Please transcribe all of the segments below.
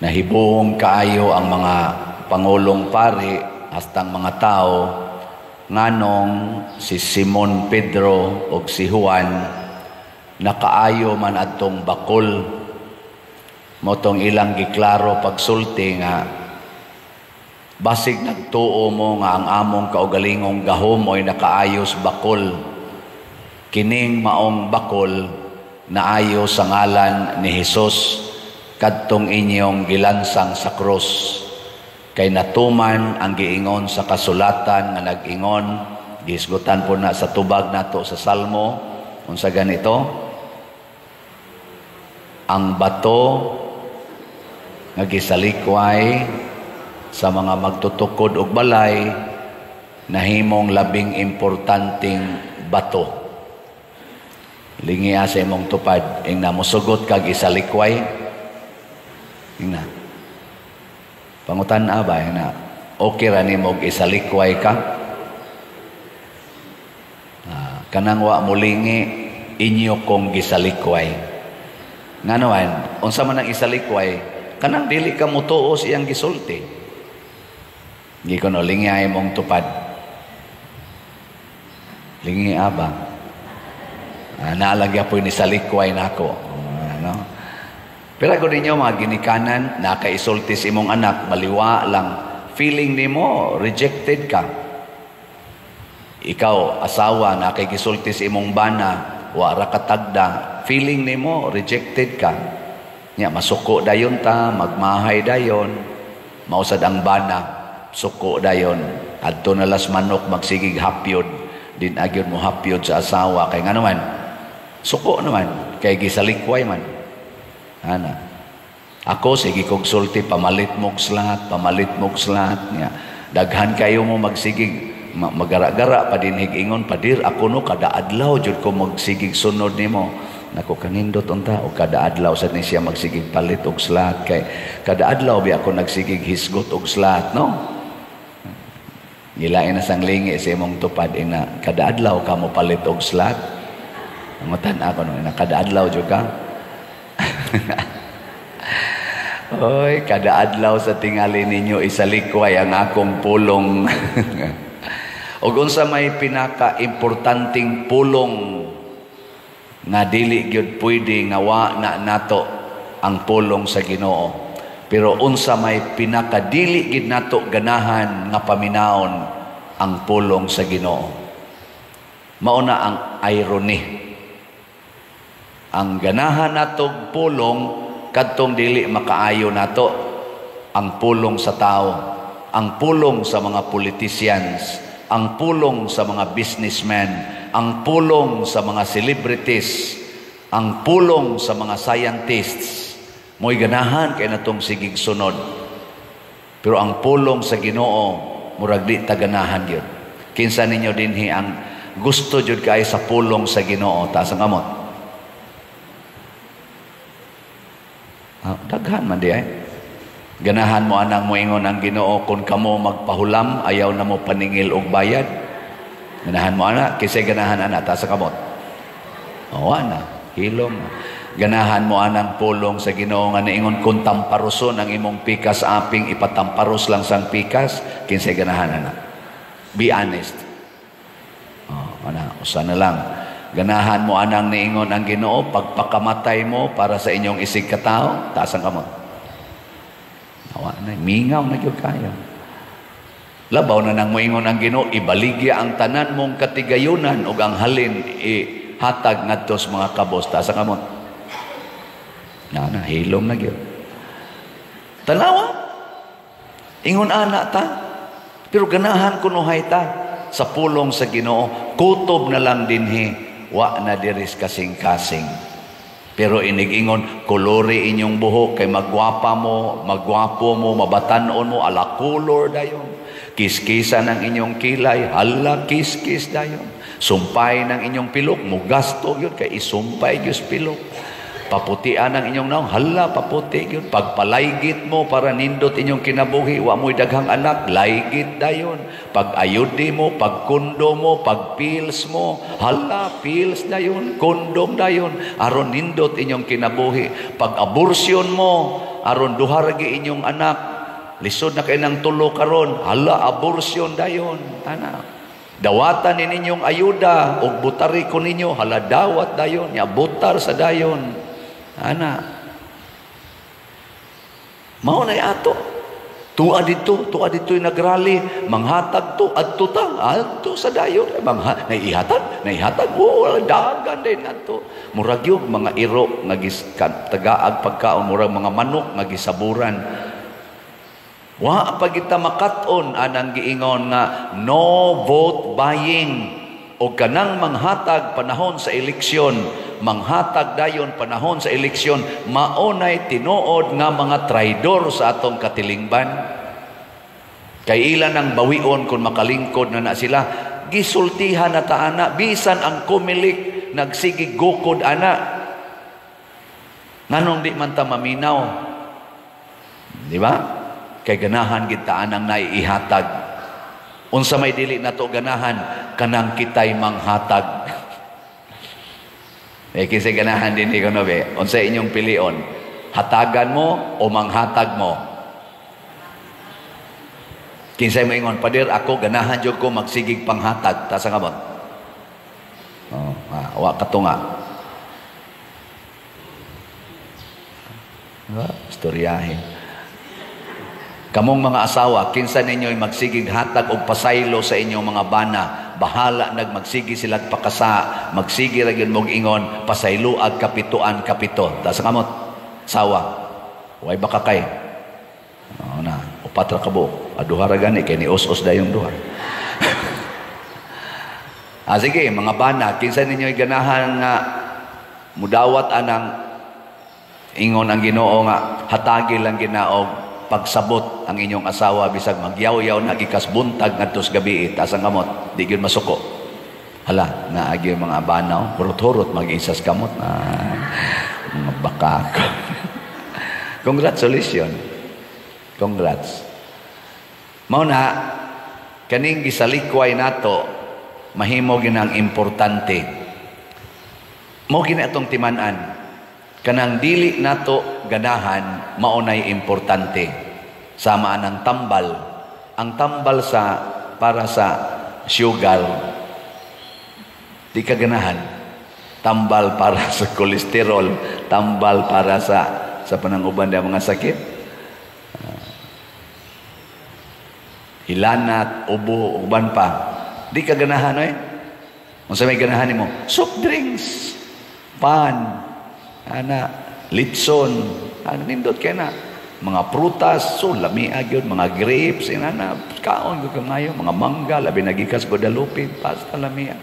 Nahibuong kaayo ang mga pangulong pari hastang mga tao nganong si Simon Pedro ug si Juan nakaayo man adtong bakol. Mao tong ilang giklaro pagsulti nga basig nagtuo mo nga ang among kaugalingong gahom mo'y nakaayos bakol, kining maong bakol naayo sa ngalan ni Hesus kadtong inyong gilansang sa krus. Kay natuman ang giingon sa kasulatan nga nag-ingon, gihisgutan po na sa tubag nato sa Salmo, unsa ganito? Ang bato nga gisalikway sa mga magtutukod og balay nahimong labing importanteng bato. Lingia sa imong tupad, ingna, musugot kag isalikway? Ingna. Pangutan-a ba, ingna? Okay ra nimo og isalikway ka? Kanang wa mulingi, inyo kong gisalikway. Ngano man, unsa man ang isalikway? Kanang dili ka mutuo sa iyang gisulti. Gi kuno, lingi ay mong tupad. Lingi ba? Naalagya po ni salikway nako. Ano? Pero kung ninyo mga ginikanan, nakaisulti sa imong anak, maliwa lang, feeling nimo rejected ka. Ikaw, asawa, nakaisulti sa imong bana, wa ra katagda, feeling nimo rejected ka. Nya masuko dayon ta, magmahay dayon, mausad ang bana, suko dayon. Adto na las manok magsigig hapyod, din agyon mo hapyod sa asawa kay ngano man, suko naman kay gisalikway man. Ana. Ako sige kog sulti, pamalit mo slat, pamalit mo slat nya. Daghan kayo mo magsigig magara-gara pa din ingon, "Padir, ako no kada adlaw jud ko magsigig sunod nimo." Nako, kanindot unta o kada adlaw sad ni siya magsigig palit og slat, kay kada adlaw bi ako nagsigig hisgot og slat, no? Gilain na sang lingi sa imong tupad, ina, kada adlaw ka mo palit og slat? Pangutan ako no, ina, kada adlaw jud ka? Oy, kada adlaw sa tingali ninyo isalikway ang akong pulong. Og unsa may pinaka-importanting pulong nga dili gyud pwede nga wa na nato? Ang pulong sa Ginoo. Pero unsa may pinakadili gid nato ganahan nga paminawon? Ang pulong sa Ginoo. Mao na ang irony. Ang ganahan natog pulong kadtong dili makaayo nato, ang pulong sa tao, ang pulong sa mga politicians, ang pulong sa mga businessmen, ang pulong sa mga celebrities, ang pulong sa mga scientists. Mo'y ganahan kay natong sigig sunod. Pero ang pulong sa Ginoo, murag di ta ganahan gyud. Kinsa ninyo dinhi ang gusto jud kay sa pulong sa Ginoo? Taas ang kamot. Daghan man di ay. Ganahan mo anang moingon ang Ginoo, kung kamo magpahulam, ayaw na mo paningil og bayad? Ganahan mo ana? Kinsay ganahan ana? Taas ang kamot. O ana, hilom. Ganahan mo anang pulong sa Ginoo nga niingon kung tamparoson ang imong pikas aping, ipatamparos lang sang pikas? Kinsay ganahan ana? Be honest. Oh, ana, usa na lang. Ganahan mo anang niingon ang Ginoo pagpakamatay mo para sa inyong isig katao? Taas ang kamot. Awa na, mingaw na gyud kayo. Labaw na nang moingon ang Ginoo, ibaligya ang tanan mong katigayunan ug ang halin ihatag ngadto sa mga kabos. Taas ang kamot. Na na, hilom na gyud. Tanawa. Ingon ana ta. Pero ganahan kunuhay ta sa pulong sa Ginoo. Kutob na lang dinhi, wa na diris kasing-kasing. Pero inigingon, kolori inyong buhok kay magwapa mo, magwapo mo, mabatan-on mo, ala color dayon. Kiskisan ang inyong kilay, hala kiskis dayon. Sumpay ng inyong pilok, mugasto yun kay isumpay gyud pilok. Paputian ang inyong naong, hala paputi yun. Pagpalaygit mo para nindot inyong kinabuhi, wa mo'y daghang anak, laygit dayon. Pag-ayudi mo, pagkundo mo, pagpills mo, hala pills dayon, kondom dayon, aron nindot inyong kinabuhi. Pag-aborsyon mo, Aron duha ra gyud inyong anak. Lisod na kay nang tulo karon. Hala, abortion dayon. Ana. Dawatan ni ninyong ayuda og butari ko ninyo, hala, dawat dayon, nya butar sa dayon. Ana. Mao na ato. Tua dito nagrally, manghatag to, adto ta, adto sa dayon, mangha, naihatag, naihatag, oh, dagan din adto. Murag yung mga iro nga tagaag pagkaon, murag mga manok nga gisaburan. Wa pa kita makat-on anang giingon nga no vote buying o kanang manghatag panahon sa eleksyon, manghatag dayon panahon sa eleksyon, maonay tinuod nga mga traidor sa atong katilingban. Kay ilan ang bawion kung makalingkod na na sila, gisultihan na ta ana, bisan ang Comelec nagsigi gukod ana. Nganong di man ta maminaw? Di ba? Kay ganahan kita anang naiihatag. Unsa may dili nato ganahan, kanang kitay manghatag. Eh kinsa ganahan din ko no be? Unsa inyong pilion? Hatagan mo o manghatag mo? Kinsay moingon, "Pader, ako ganahan jud ko magsigig panghatag." Taas ang kamot. Oh, ah, wa katunga. Ah, istoryahin. Kamong mga asawa, kinsa ninyo'y magsigig hatag og pasaylo sa inyong mga bana, bahala nagmagsigi sila pakasa, magsigi ra gyud mog ingon, pasaylo ag kapituan kapito. Taas ang kamot. Sawa. Way baka kay. Oh, na, upat ra ka buok. Aduha ra gani kay ni us-us dayong duha. Ah, sige, mga bana, kinsa ninyo'y ganahan nga mudawat anang ingon ang Ginoo nga hatagi lang ginaog pagsabot ang inyong asawa bisag magyaw-yaw na gikas buntag ngadto sa gabi, taas ang kamot, di gyud masuko. Hala, naagi mga banaw, hurot-hurot mag-isas kamot na mga bakak. Congratulations. Congrats. Mao na kaning gisalikway nato mahimo ginang importante. Mao gina atong timan-an. Kanang dili nato ganahan mao nay importante. Sama anang tambal. Ang tambal sa para sa sugar, di ka ganahan. Tambal para sa kolesterol, tambal para sa pananguban ng mga sakit. Hilanat, ubo, uban pa. Di ka ganahan oy. Unsa may ganahan nimo? Soft drinks, pan, ana, litson, ana nindot kay na. Mga prutas, so lami gyud, mga grapes, inana, kaon gyud kamayo, mga mangga, labi na gikas Guadalupe, pasta lami.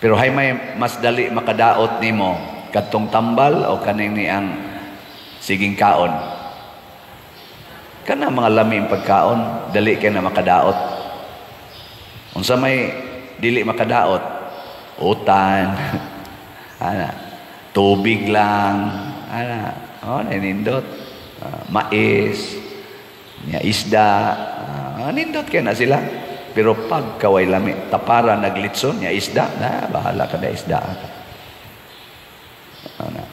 Pero hay may mas dali makadaot nimo kadtong tambal o kaning ni ang siging kaon. Kana mga lami ang pagkaon, dali kay na makadaot. Unsa may dili makadaot? Utan. Ana, tubig lang, ana, oh, nindot. Mais, nya isda, nindot kay na sila. Pero pag kaway lami, tapara naglitson, nya isda, na bahala ka na isda. Ana.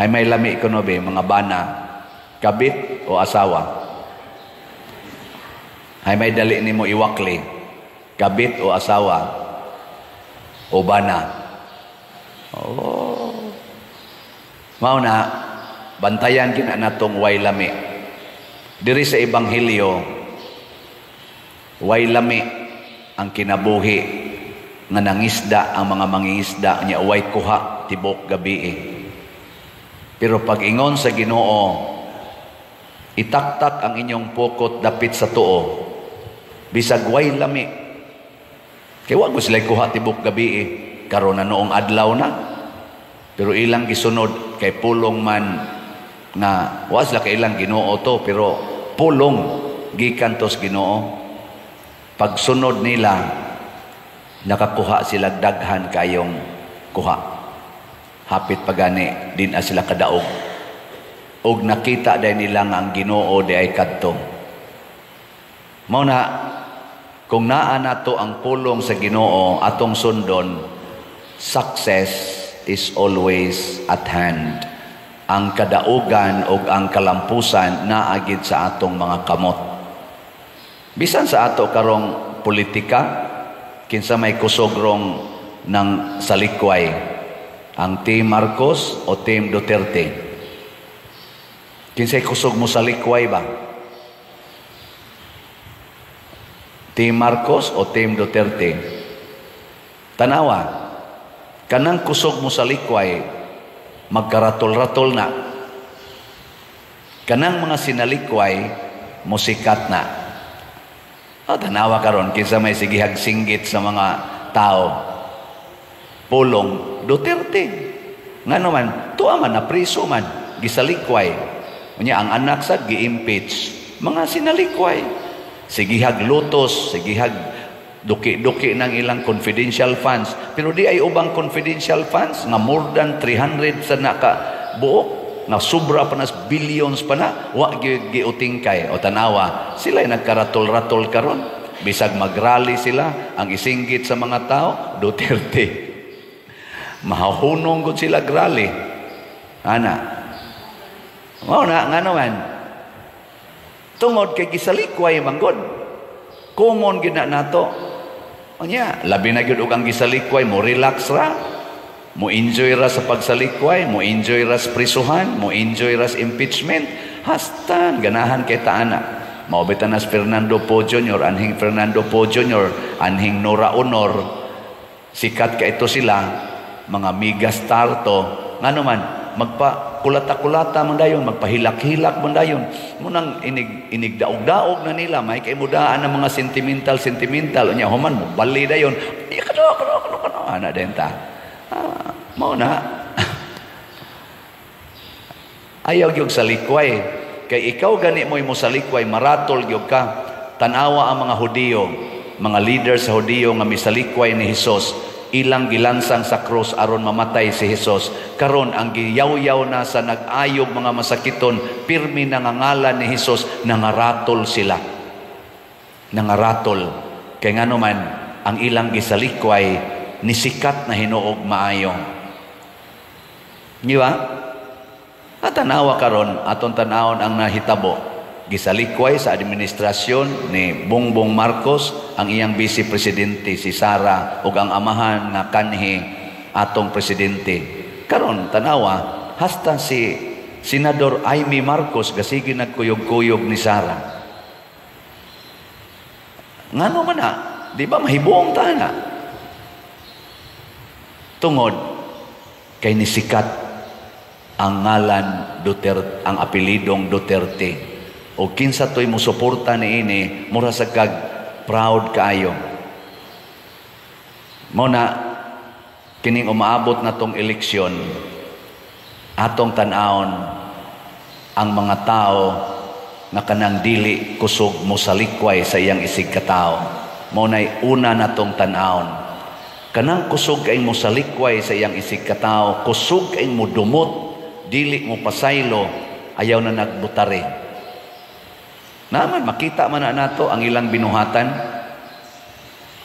Hay may lami kuno be, mga bana, kabit o asawa. Hay may dali nimo iwakli, kabit o asawa o bana. Oh. Mao na bantayan kina natong way lami. Diri sa ebanghelyo, way lami ang kinabuhi nga nangisda ang mga mangingisda nya way kuha tibok gabi. Pero pag ingon sa Ginoo, itaktak ang inyong pokot dapit sa tuo, bisag way lami. Kay wa ko sila kuha tibok gabi. Karon na noong adlaw na. Pero ilang gisunod kay pulong man nga wa sila kay ilang Ginoo to, pero pulong gikan tos Ginoo. Pagsunod nila, nakakuha sila daghan kayong kuha. Hapit pagani din a sila kadaog. Og nakita day nila nga ang Ginoo di ay kadto. Mao na kung naa nato ang pulong sa Ginoo atong sundon, success is always at hand. Ang kadaugan o ang kalampusan naagid sa atong mga kamot. Bisan sa ato karong politika, kinsa may kusogrong ng salikway, ang Team Marcos o Team Duterte? Kinsay kusog mo salikway ba? Team Marcos o Team Duterte? Tanawa, kanang kusog mo salikway, magkaratol-ratol na. Kanang mga sinalikway, musikat na. O, tanawa karon kinsa may sigihag singgit sa mga tao. Pulong Duterte. Ngano man, tuwa man, napriso man, gisalikway. Unya ang anak sad gi-impeach. Mga sinalikway. Sigihag lutos, sigihag duki-duki ng ilang confidential funds. Pero di ay ubang confidential funds nga more than 300 sa naka buok, nga sobra pa na billions pa na, wa giutingkay. O tanawa, sila ay nagkaratol-ratol karon. Bisag magrally sila, ang isinggit sa mga tao, Duterte. Mahahunong gud sila grally. Ana. Mao na ngano man. Tungod kay gisalikway man gud. Common gid na nato. Unya, labi na gyud og ang gisalikway mo relax ra. Mo enjoy ra sa pagsalikway, mo enjoy ra sa prisuhan, mo enjoy ra sa impeachment. Hastan ganahan kay ta ana. Mao bitaw na Fernando Poe Jr., anhing Fernando Poe Jr., anhing Nora Aunor. Sikat ka ito sila, mga megastar to. Ngano man, magpa kulata-kulata man dayon, magpahilak-hilak man dayon. Munang inig inig daog-daog na nila, may kay mudaan ang mga sentimental sentimental. Unya human mo bali dayon. Kano kano kano kano ana denta. Mao na. Ayaw gyud salikway. Kay ikaw gani mo'y mosalikway, maratol gyud ka. Tan-awa ang mga Hudiyo, mga leader sa Hudiyo nga misalikway ni Hesus, ilang gilansang sa krus aron mamatay si Hesus. Karon ang giyawyaw na sa nag-ayog mga masakiton, pirmi nangangalan ni Hesus, nangaratol sila. Nangaratol. Kay ngano man, ang ilang gisalikway nisikat na hinuog maayo. Di ba? At tanawa karon, atong tanawon ang nahitabo. Gisalikway sa administrasyon ni Bongbong Marcos ang iyang vice presidente si Sara ug ang amahan nga kanhi atong presidente. Karon tanawa hasta si Senador Amy Marcos gasigi nagkuyog-kuyog ni Sara. Ngano man na, di ba mahibuong ta na? Tungod kay nisikat ang ngalan Duterte, ang apelidong Duterte. O kinsa to'y musuporta niini, mura sa kag proud kaayo. Mao na kining umaabot na tong eleksyon, atong tan-awon ang mga tao nga kanang dili kusog mosalikway sa iyang isig katao. Mao na'y una natong tan-awon. Kanang kusog kay mosalikway sa iyang isig katao, kusog kay modumot, dili mo pasaylo, ayaw na nagbutare. Naman, makita man na nato ang ilang binuhatan.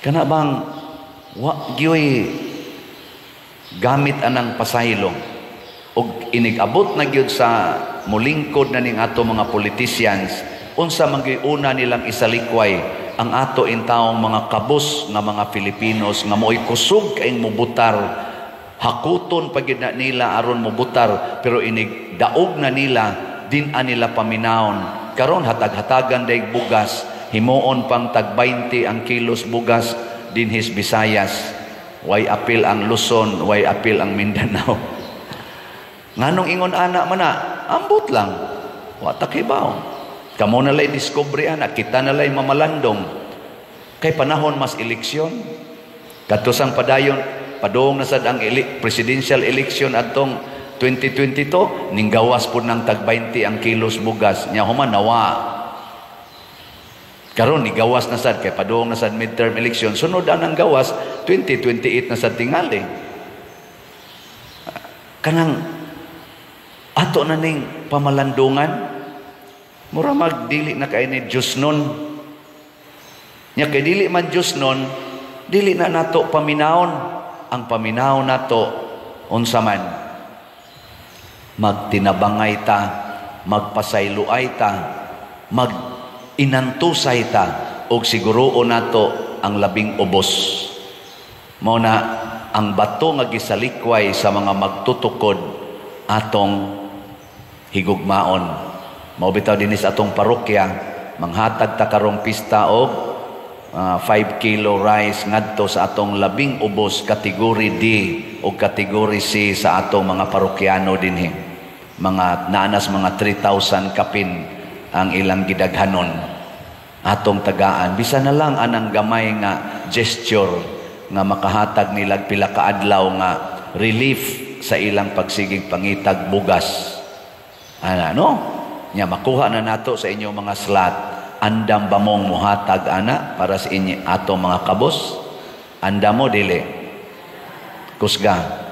Kana bang wa gyoy gamit anang pasaylo og inig-abot na gyud sa mulingkod na ning ato mga politicians, unsa man gyud una nilang isalikway ang ato intawong mga kabus nga mga Filipinos nga mo'y kusog kayong mubutar, hakuton pa gyud na nila aron mubutar, pero inig daog na nila din nila paminawon. Karon hatag-hatagan daig bugas, himuon pang tag 20 ang kilos bugas dinhis Visayas. Way apil ang Luzon, way apil ang Mindanao. Nganong ingon ana man na, ambot lang. Wa ta kibaw. Kamo na lay discovery ana, kita na lay mamalandong. Kay panahon mas eleksyon. Kadto sang padayon, padung na sad ang presidential election adtong 2022, ninggawas pud ng tag 20 ang kilos bugas. Nya human nawa. Karon nigawas na sad kay padung na sad midterm election. Sunod ang gawas 2028 na sad tingali. Kanang ato na ning pamalandungan, mura magdili na kay ni Diyos nun. Nya kay dili man Diyos nun, dili na nato paminawon. Ang paminawon nato unsa man? Magtinabangay ta, magpasayloay ta, mag-inantusay ta, og siguroon nato ang labing ubos. Mao na ang bato nga gisalikway sa mga magtutukod, atong higugmaon. Mao bitaw dinhi sa atong parokya, manghatag ta karong pista og 5 kilo rice ngadto sa atong labing ubos, kategory D o kategory C sa atong mga parokyano dinhi. Mga naanas mga 3,000 kapin ang ilang gidaghanon. Atong tagaan bisan na lang anang gamay nga gesture nga makahatag nilag pila ka adlaw nga relief sa ilang pagsigig pangitag bugas. Ana, no? Nya makuha na nato sa inyong mga slot. Andam ba mong muhatag ana para sa inyo atong mga kabos? Andam mo, dili? Kusga.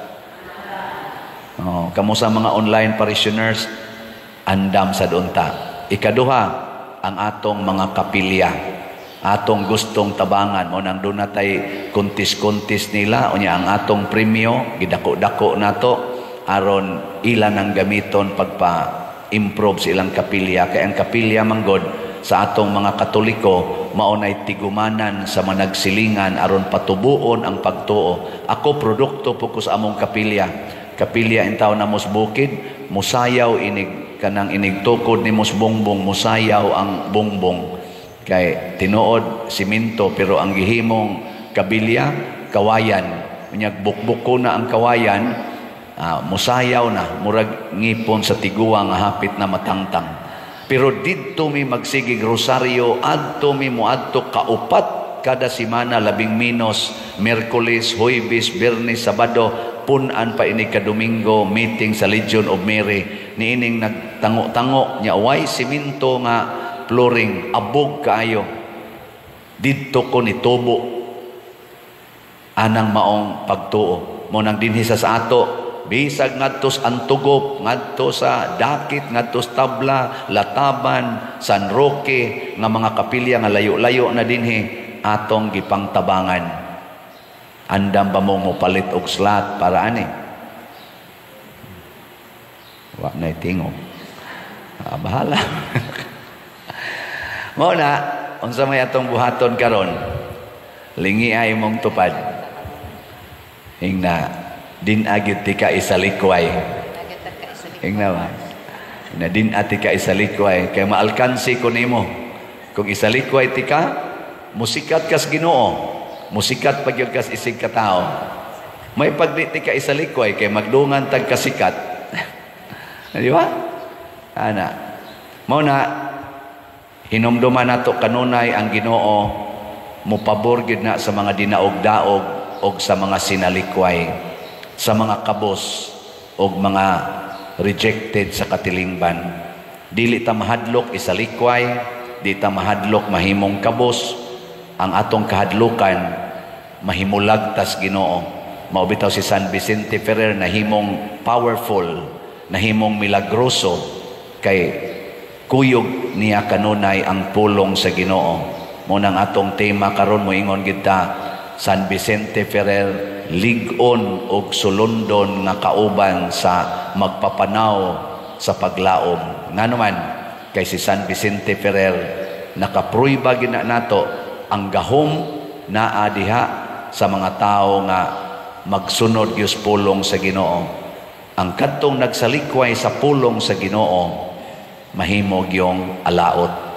Oh, kamo sa mga online parishioners, andam sa unta. Ikaduha, ang atong mga kapilya. Atong gustong tabangan mo nang doon natay kuntis-kuntis nila. Unya ang atong premyo gidako-dako nato aron ilan ang gamiton pagpa-improve sa ilang kapilya, kay ang kapilya manggod sa atong mga Katoliko mao nay tigumanan sa managsilingan aron patubuon ang pagtuo. Ako, produkto po ko sa among kapilya. Kapilya in taon namos bukid, musayaw inig kanang inig tukod ni mos bongbong, musayaw ang bongbong. Kay tinuod simento, pero ang gihimong kabilya kawayan. Unyag bukbuk na ang kawayan, musayaw na, murag ngipon sa tiguang nga hapit na matangtang. Pero didto mi magsigig rosaryo, adto mi moadto kaupat kada simana, labing minos Miyerkules, Huwebes, Biyernes, Sabado, pun-an pa ini ka Domingo, meeting sa Legion of Mary. Niining nagtango-tango nya, way simento nga flooring, abog kaayo. Didto ko nitubo anang maong pagtuo. Mo nang dinhi sa ato, bisag ngadto sa Antugop, ngadto sa Dakit, ngadto sa Tabla, Lataban, San Roque, nga mga kapilya nga layo-layo na dinhi, atong gipangtabangan. Andam ba mo mopalit og slot para ani? Wa na tingog. Ah, bahala. Mao na, unsa may atong buhaton karon? Lingi ay mong tupad. Ingna, din agit ti ka isalikway. Ingna ba? Na din ati ka isalikway kay maalkansi ko nimo. Kung isalikway ti ka, musikat kas Ginoo. Musikat pag yun kas isig ka tao. May pagdi ti ka isalikway kay magdungan tag kasikat. Di ba? Ana. Mao na hinumduman nato kanunay ang Ginoo mopabor gyud na sa mga dinaog-daog og sa mga sinalikway, sa mga kabos og mga rejected sa katilingban. Dili ta mahadlok isalikway, di ta mahadlok mahimong kabos. Ang atong kahadlukan, mahimulag tas Ginoo. Mao bitaw si San Vicente Ferrer nahimong powerful, nahimong milagroso kay kuyog niya kanunay ang pulong sa Ginoo. Mo nang atong tema karon, moingon gid ta, San Vicente Ferrer, lig-on og sulundon nga kauban sa magpapanaw sa paglaom. Ngano man kay si San Vicente Ferrer nakapruiba gina nato ang gahom naa diha sa mga tao nga magsunod gyud pulong sa Ginoo. Ang kadtong nagsalikway sa pulong sa Ginoo, mahimo gyong alaot.